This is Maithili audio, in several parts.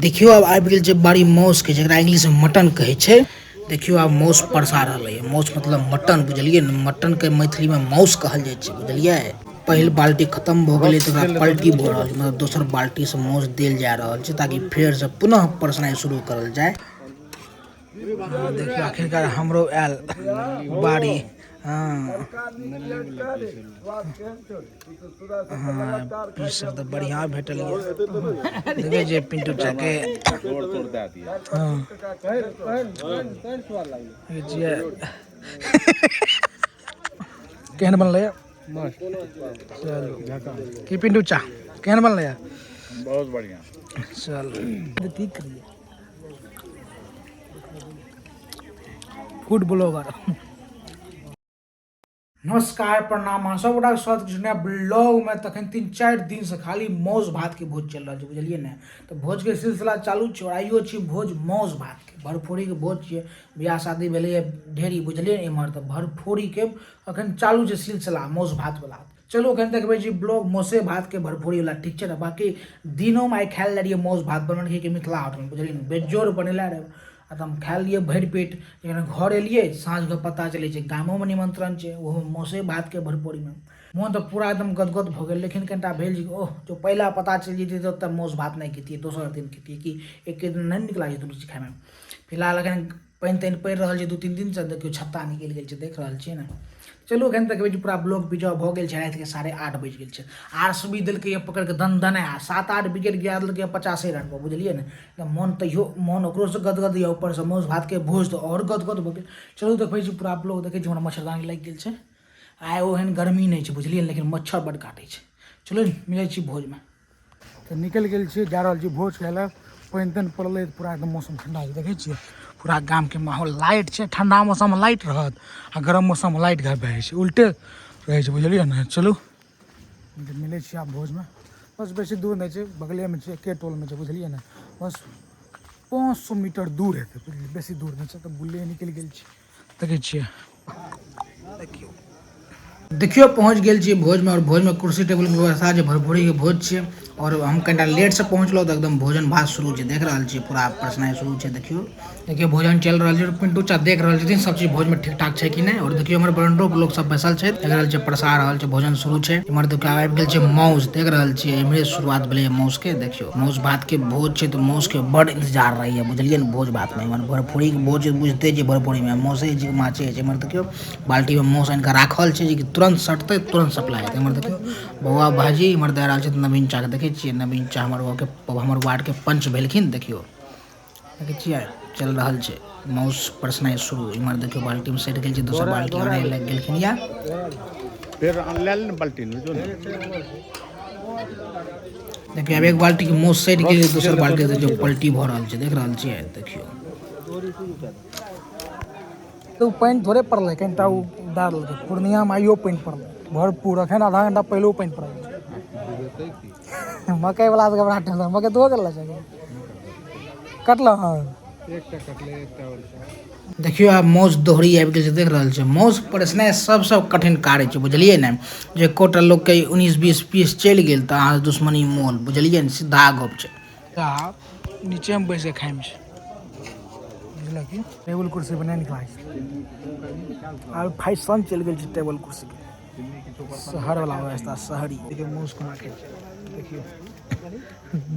देखियौ आब आबि गेल छै बारी माउसके, जकरा इंग्लिशमे मटन कहै छै। देखियौ आब माउस परसा रहलै। माउस मतलब मटन, बुझलियै ने? मटनके मैथिलीमे माउस कहल जाइ छै, बुझलियै? पहिल बाल्टी खतम भऽ गेलै तऽ ओकरा पलटी भऽ रहल छै, मतलब दोसर बाल्टीसँ माउस देल जा रहल छै ताकि फेरसँ पुनः परसनाइ शुरू करल जाय। देखियौ आखिरकार हमरो आयल बारी। हँ हँ, पीस सब तऽ बढ़िआँ भेटल यऽ। देखै छियै पिंटू चाके। हँ, देखै छियै केहन बनलै। चलू की पिंटू चा, केहन बनलै? बहुत बढ़िया। चलू की करिए, फूड ब्लॉगर। नमस्कार, प्रणाम, अहाँ सब गोटाके स्वागत छै नया ब्लॉगमे। तखन 3-4 दिनसँ खाली मौस भातके भोज चलि रहल छै, बुझलियै ने? तऽ भोजके सिलसिला चालू छै आओर आइयो छी भोज मौस भातके, भरफोरीके भोज छियै। बियाह शादी भेलैए ढेरी, बुझलियै ने? एम्हर तऽ भरफोरीके अखन चालू छै सिलसिला मौस भातवला। चलू अखन देखबै छी ब्लॉग मौसे भातके भरफोरीवला, ठीक छै ने? बाँकी दिनोमे आइ खायल रहियै मौस भात, बनल कि मिथिला होटलमे, बुझलियै ने? बेजोड़ बनेला रहै आ तऽ हम खा लेलियै भरि पेट। जखन घर एलियै साँझके, पता चलै छै गामोमे निमन्त्रण छै, ओहोमे मौसे भातके भरपूरीमे। मोन तऽ पूरा एकदम गदगद भऽ गेल, लेकिन कनिटा भेल जे ओह, जो पहिला पता चलि जैतै तऽ ओतऽ मौस भात नहि खैतियै, दोसर दिन खैतियै कि एके दिन नहि नीक लागै छै दुनू चीज खाइमे। फिलहाल एखन पानि तानि पड़ि रहल छै 2-3 दिनसँ। देखियौ छत्ता निकलि गेल छै, देख रहल छियै ने? चलू एखन तक पूरा ब्लॉग बिजय भऽ गेल छै। रातिके 8:30 बजि गेल छै। आर सी बी देलकै पकड़िके दन दना, 7-8 विकेट गिरा देलकै 85 रनपर, बुझलियै ने? तऽ मोन तैयो मोन ओकरोसँ गदगद यऽ, ऊपरसँ मासु भातके भोज तऽ आओर गदगद भऽ गेल। चलू देखबै छी पूरा ब्लॉग। देखै छी हमरा मच्छरदानी लागि गेल छै। आइ ओहन गर्मी नहि छै, बुझलियै? लेकिन मच्छर बड्ड काटै छै। चलू मिलै छी भोजमे। तऽ निकलि गेल छियै, जा रहल छी भोज खाय लए। पानि तानि पड़लै तऽ पूरा एकदम मौसम ठण्डा छै। देखै छियै पूरा गामके माहौल, लाइट छै। ठण्डा मौसममे लाइट रहत आ गरम मौसममे लाइट गायब भए जाइ छै, उल्टे रहै छै, बुझलियै ने? चलू मिलै छियै आब भोजमे। बस बेसी दूर नहि छै, बगलेमे छै, एके टोलमे छै, बुझलियै ने? बस 500 मीटर दूर हेतै, बुझलियै? बेसी दूर नहि छै। तऽ बुले निकलि गेल छी, देखै छियै। देखियौ देखियौ, पहुँच गेल छी भोजमे आओर भोजमे कुर्सी टेबुलके व्यवस्था छै। भरपूरीके भोज छियै आओर हम कनिटा लेटसँ पहुँचलहुँ तऽ एकदम भोजन भात शुरू छै। देख रहल छियै, पूरा परसनाइ शुरू छै। देखियौ देखियौ, भोजन चलि रहल छै। पिंटू चा देख रहल छथिन सब चीज भोजमे ठीक ठाक छै कि नहि। आओर देखियौ हमर बरंडो पर लोक सब बैसल छै, देख रहल छै, परसा रहल छै, भोजन शुरू छै। इम्हर देखियौ आबि गेल छै माउस, देख रहल छियै, इम्हरे शुरुआत भेलै माउसके। देखियौ माउस भात के भोज छै तऽ माउस के बड इंतजार रहैया, बुझलियै ने? भोज भात मे इम्हर भरपूरी के भोज बुझते छै, भरपूरी मे माउसे छै, माछे छै। इम्हर देखियौ बाल्टी मे माउस आनि कऽ राखल छै जे कि तुरंत सटतै, तुरंत सप्लाई हेतै। इम्हर देखियौ बौआ भाजी इम्हर दए रहल छै नवीन चा के। देखै छियै नवीन चा हमर के हमर वार्ड के पंच भेलखिन। देखियौ देखै छियै, चलि रहल छै माउस परसनाइ शुरू। इम्हर देखियौ बाल्टी मे सटि गेल छै, दोसर बाल्टी आनै लागि गेलखिन या फेर ले ले बाल्टी में जो ने। देखियौ आब एक बाल्टी के माउस सटि गेल, दोसर बाल्टी से जो पलटी भऽ रहल छै, देख रहल छियै? देखियौ तऽ पानि थोड़े पड़लै, कनिटा ओ दए देलकै। पूर्णियामे आइयो पानि पड़लै भरपूर, एखन आधा घंटा पहिलो पानि पड़ल। मकई वाला सबके बड़ा टेंशन। मकई तो गेल छै, कटल हँ। देखियौ आब मौस दोहरी आबि गेल छै, देख रहल छै। मौस परसनाइ सबसँ कठिन कार्य छै, बुझलियै ने? जे एकोटा लोकके 19-20 पीस चलि गेल तऽ अहाँ दुश्मनी मोल, बुझलियै ने? सीधा गप छै। नीचेमे बैस कऽ खाइमे छै, बुझलक कि टेबुल कुर्सी पर नहि नीक लागै छै। आब फैशन चलि गेल छै टेबुल कुर्सीके, शहर वाला व्यवस्था शहरी। देखियौ मौस कोना खाइ छै। देखियौ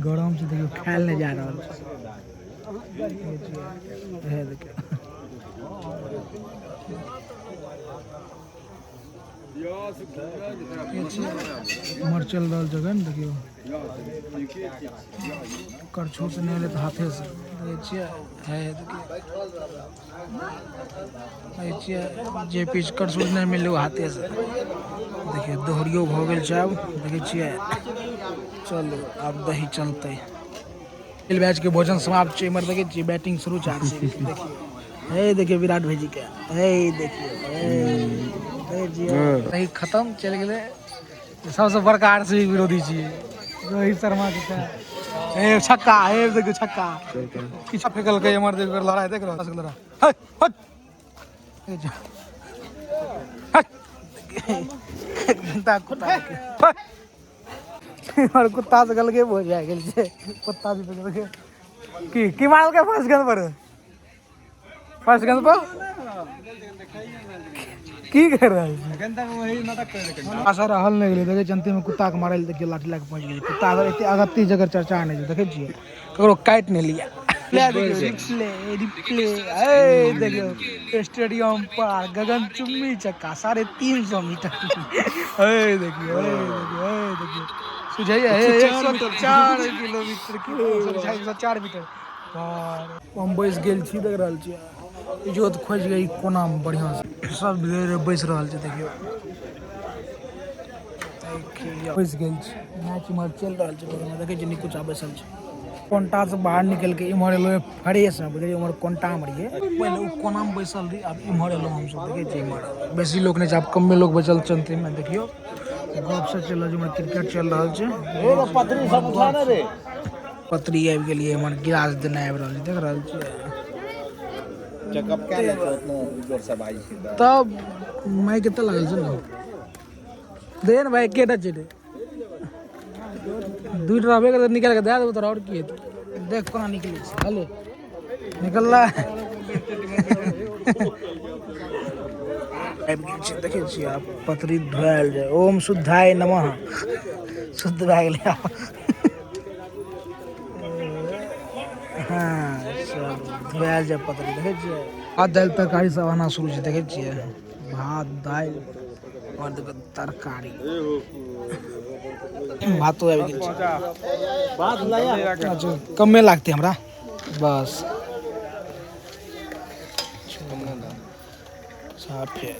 गरम छै, देखियौ खायल नहि जा रहल छै। हे देखियौ उम्हर चलि रहल छै ने। देखियौ करछुल से नहि एलै तऽ हाथे से। देखै छियै? हे देखियौ, देखै छियै, जे पीस करछुल नहि मिललै ओ हाथे से। देखियौ दोहरियो भऽ गेल छै आब, देखै छियै? चलू आब दही चलतै। बैच के भोजन समाप्त छै। इम्हर देखै छियै बैटिंग शुरू छै आरसीबी के। देखियौ, हे देखियौ विराट भाईजी के, हे देखियौ, हे देखियौ, दही खतम चलि गेलै। सबसँ बड़का आरसीबी विरोधी छियै रोहित शर्मा के। हे छक्का, हे देखियौ छक्का किछु फेकलकै। इम्हर देखियौ लड़ाइ, देख रहल लड़ाइ। हे हट, घंटा कुत्ता के, इम्हर कुत्ता से गलगे भऽ जाइ गेल छै, कुत्ता से गलगे। की की मारल के फर्स्ट गेंद पर? फर्स्ट गेंद पर की कर रहल छी? आशा रहल नहि गेलै। देखै छियै अंतिममे कुत्ताके मारै लए देखियौ लाठी लए कऽ पहुँच गेलै कुत्ता। अगर एते अगत्ती जगह चर्चा नहि छै, देखै छियै ककरो काटि नहि लिअ। रिप्ले रिप्ले, ए देखियौ स्टेडियम पर गगनचुम्बी चक्का 350 मीटर। ए देखियौ, ए देखियौ, ए देखियौ, सुझैया 104 किलोमीटर की 104 मीटर। हम बैस गेल छी, देख रहल छियै इजोत खोजि गेल कोनामे बढ़िआँ से सब धीरे धीरे बैस रहल छै। देखियौ बैस गेल छी, मैच इम्हर चलि रहल छै बगलमे, देखै छियै निकुचा बैसल छै। कोनटासँ बाहर निकलि के इम्हर एलहुँ फ्रेश मे, बुझलियै? उम्हर कोनटामे रहियै पहिले, ओ कोनामे बैसल रही, आब इम्हर एलहुँ हमसब। देखै छियै इम्हर बेसी लोक नहि छै, आब कमे लोक बचल छै। अंतिममे देखियौ गप सब चलि रहल छै, इम्हर क्रिकेट चलि रहल छै। पत्री सब उठा ने रे। पत्री आबि गेलियै, इम्हर गिलास देने आबि रहल छै, देख रहल छियै। चेकअप कए ले छै, उतना जोर से बाजै छै। तब माइक कते लागल छै ने, दे ने भाई, एकेटा छै रे, दूटा रहबे करतै, निकालि कऽ दए देबौ तोरा, आओर की हेतै? देख कोना निकलै छै, हेलो निकललै, आबि गेल छै। देखै छियै आब पत्री धोआयल जाय। ओम शुद्धाय नमः, शुद्ध भए गेलै आब। हँ, सब धोआयल जाय पत्री। देखै छियै भात दालि तरकारी सब आना शुरू छै। देखै छियै भात दालि आओर देखियौ तरकारी, भातो आबि गेल छै। अच्छा, कमे लागतै हमरा बस। साफे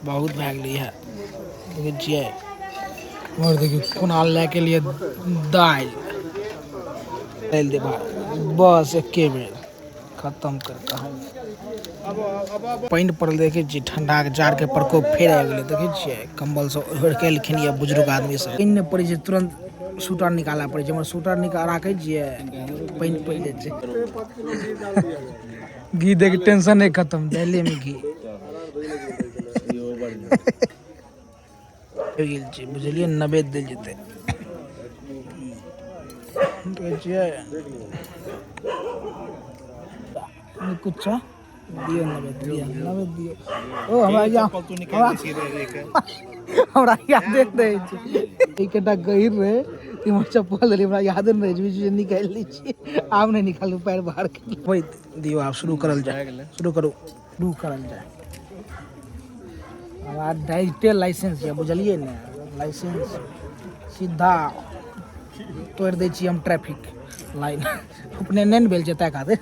बहुत भए गेलै इएह। देखै छियै आओर देखियौ कोना लए के लिए दालि, दालि दे भात, बस एके बेर खतम कर कहानी। पानि पड़ल, देखै छियै ठंडाके जाड़के प्रकोप फेर आबि गेलै। देखै छियै कम्बल सब ओढ़ि के एलखिन यऽ बुजुर्ग आदमी सब। पानि नहि पड़ै छै, तुरंत स्वेटर निकालऽ पड़ै छै। हमर स्वेटर निकाल राखै छियै, पानि पड़ि जाइ छै। घी देख, टेंशन नहि खतम, दालिएमे घी आबि गेल छै, बुझलियै? नवेद देल जेतै। देखै छियै कुछ दियौ, नवेद दियौ, नवेद दियौ। ओ हमरा हमरा हमरा यादे नहि रहै छै। एकेटा गहीर रहै, इम्हर चप्पल देलियै, हमरा यादे नहि रहै छै, बीच बीच निकालि लै छियै। आब नहि निकालू, पैर बाहर करू दियौ। आब शुरू करल जाय, शुरू करू, शुरू करल जाय। हमरा डायरेक्टे लाइसेंस यऽ, बुझलियै ने? लाइसेंस सीधा तोड़ि दै छियै हम ट्रैफिक लाइन। अपने नहि ने भेल छै ताहि खातिर।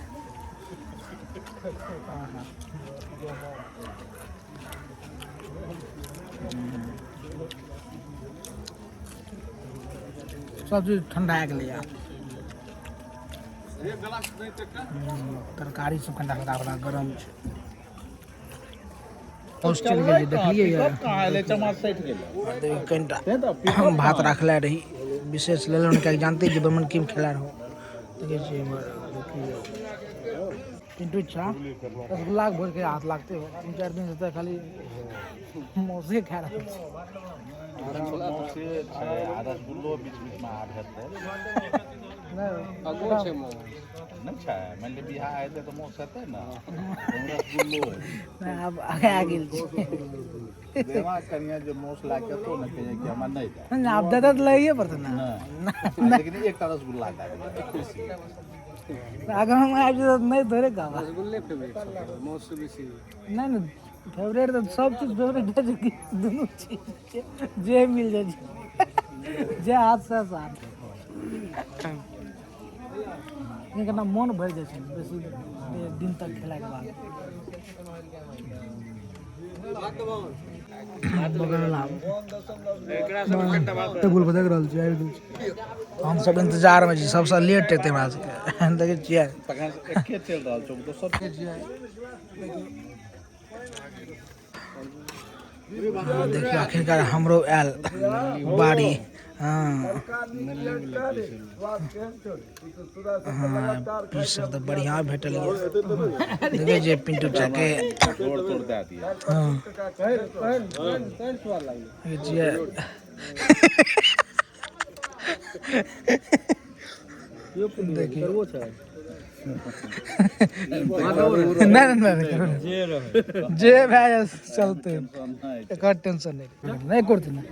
सब चीज ठंडा गेलैया, तरकारी सब कनिटा हल्का हल्का गरम छै। हाउस चलि गेलियै, देखलियै कनिटा भात राखले रही, विशेष लेलहुँ, कियाकि जानते छियै ब्राह्मण की खेला रहो। देखै छियै इम्हर पिंटू चा रसगुल्ला के भोज के हाथ लागते हो। 3-4 दिन से तऽ खाली मौसे खा रहल छै। मौसे छै आ रसगुल्लो बीच बीचमे आब हेतै। नहि छै, मानि लिअ बियाह हेतै तऽ मौस हेतै ने, रसगुल्लो हेतै। आब आगे आ गेल छै। देवा कनिया जे मौस लए के एतौ ने, कहियै कि हमरा नहि दे। नहि, आब दादा तऽ लैए पड़तै ने। नहि, लेकिन एकटा रसगुल्ला दए देबै खुशी। आगाँ हम आबि जेतै तऽ नहि थोड़े कहबा। रसगुल्ले फेवरेट छै मौस से बेसी? नहि नहि, फेवरेट तऽ सब चीज फेवरेट है छै, दुनू चीज छै, जे मिल जाइ छै, जे हाथ से साथ। कना मोन भरि जाइ छै बेसी दिन तक खेलाके बाद। टेबुल पर देख रहल छियै, आबि गेल छै। हम सब इंतजार में छी, सबसँ लेट हेतै हमरा सबके। देखै छियै। तखन एके चलि रहल छौ दोसर। हाँ, देखियौ आखिरकार हमरो आयल बारी। हाँ हाँ, पीस सब तऽ बढ़िआँ भेटल यऽ। देखै छियै पिंटू चाके। जोड़ तोड़ दए दिअ। हाँ, देखै छियै। देखियौ नहि नहि नहि करू नहि। जे भए जाए चलतै, एकर टेंशन नहि, नहि करतै ने।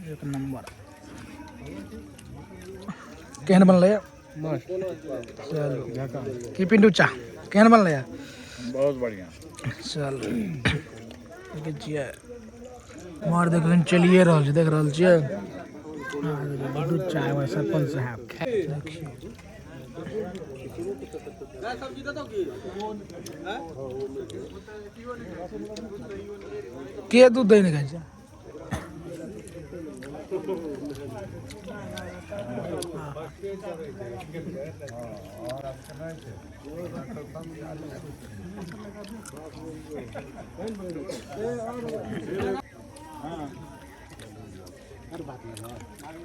एक नंबर। केहन बनलै? चलू की पिंटू चा, केहन बनलै? बहुत बढ़िया। चलू देखै छियै, मर देखिन चलिए रहल छै, देख रहल छियै। हाँ, दूध चाय वाला सरपंच साहब देखियौ। के दूध दही नहि खाइ छै?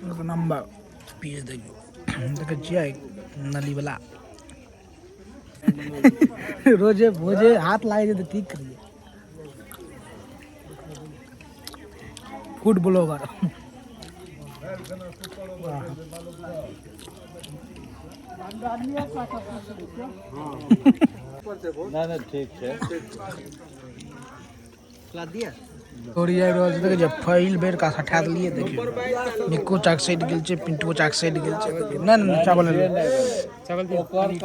एक नंबर पीस देखियौ, देखै छियै नली वाला। रोजे भोजे हाथ लागै छै तऽ की करियै? Food blogger. नहि नहि, ठीक छै। थोड़ी आबि रहल छै, देखै छियै। पहिल बेर का सठा देलियै। देखियौ, निक्को चाक सटि गेल छै, पिंटुओ चाक सटि गेल छै। देखियौ, नहि नहि, चावल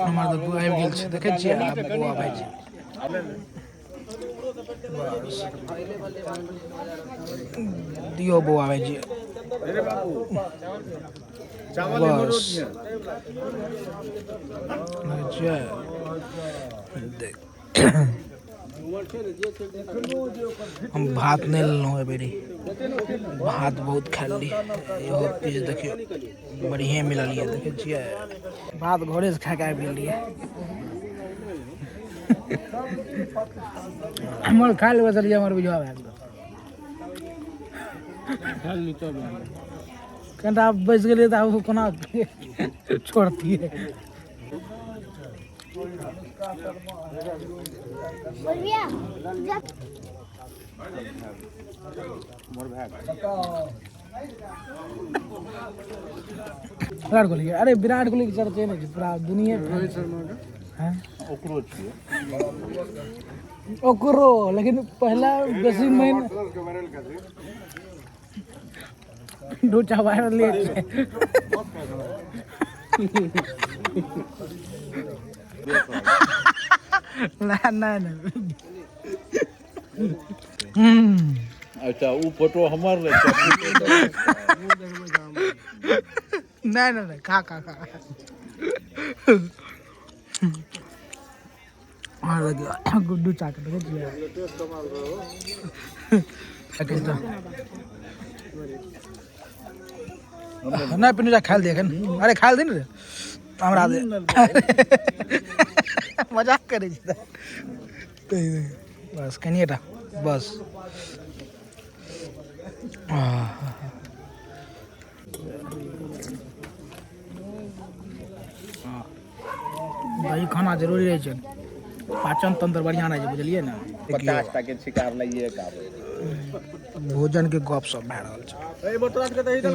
हमर तऽ आबि गेल छै, देखै छियै। आब बौआ भाईजी बस दियौ, बौआ भाईजी बस देखै छियै। देख, हम भात नहि लेलहुँ एहि बेरी, भात बहुत खा लेली। इहो पीस देखियौ, बढ़िएँ मिलल यऽ, देखै छियै। भात घरेसँ खा कऽ आबि गेल रहियै। हमर खा लेबै छलियै, हमर बुझा भए गेल। कनिटा आब बैस गेलियै तऽ आब कोना छोड़तियै? बोलिया जा। विराट कोहली, अरे विराट कोहली के चर्चे नहि छै, पूरा दुनिया। रोहित शर्मा के। हैं? ओकरो छियै। ओकरो, लेकिन पहला बेसी मेन दू वायरल ले छै। नहीं नहीं नहीं। अच्छा, ओ फोटो हमर रहै छै। नहीं नहीं नहीं, खा खा खा। और देखियौ, गुड्डू चाक देखै छियै एखन तऽ। नहि पिन्टू चा, खायल दे एखन। अरे खायल दे ने रे, हमरा दे। मजाक करै छी तऽ बस कनिए टा बस। आह। दही खाना जरूरी रहै छै, पाचन तंत्र बढ़िआँ रहै छै, बुझलियै ने? 50 टा के शिकार लइए के आबै। भोजन के गप सब भए रहल छै।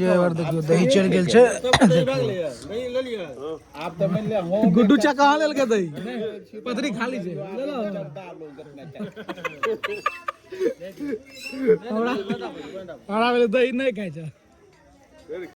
ये बार देखियौ, दही चढ़ि गेल छै, देखियौ। आब तऽ मानि लिअ हम गुड्डू चा कहाँ लेलकै दही? पतरी खाली छै। हमरा हमरा भेलै दही नहि खाइ छै।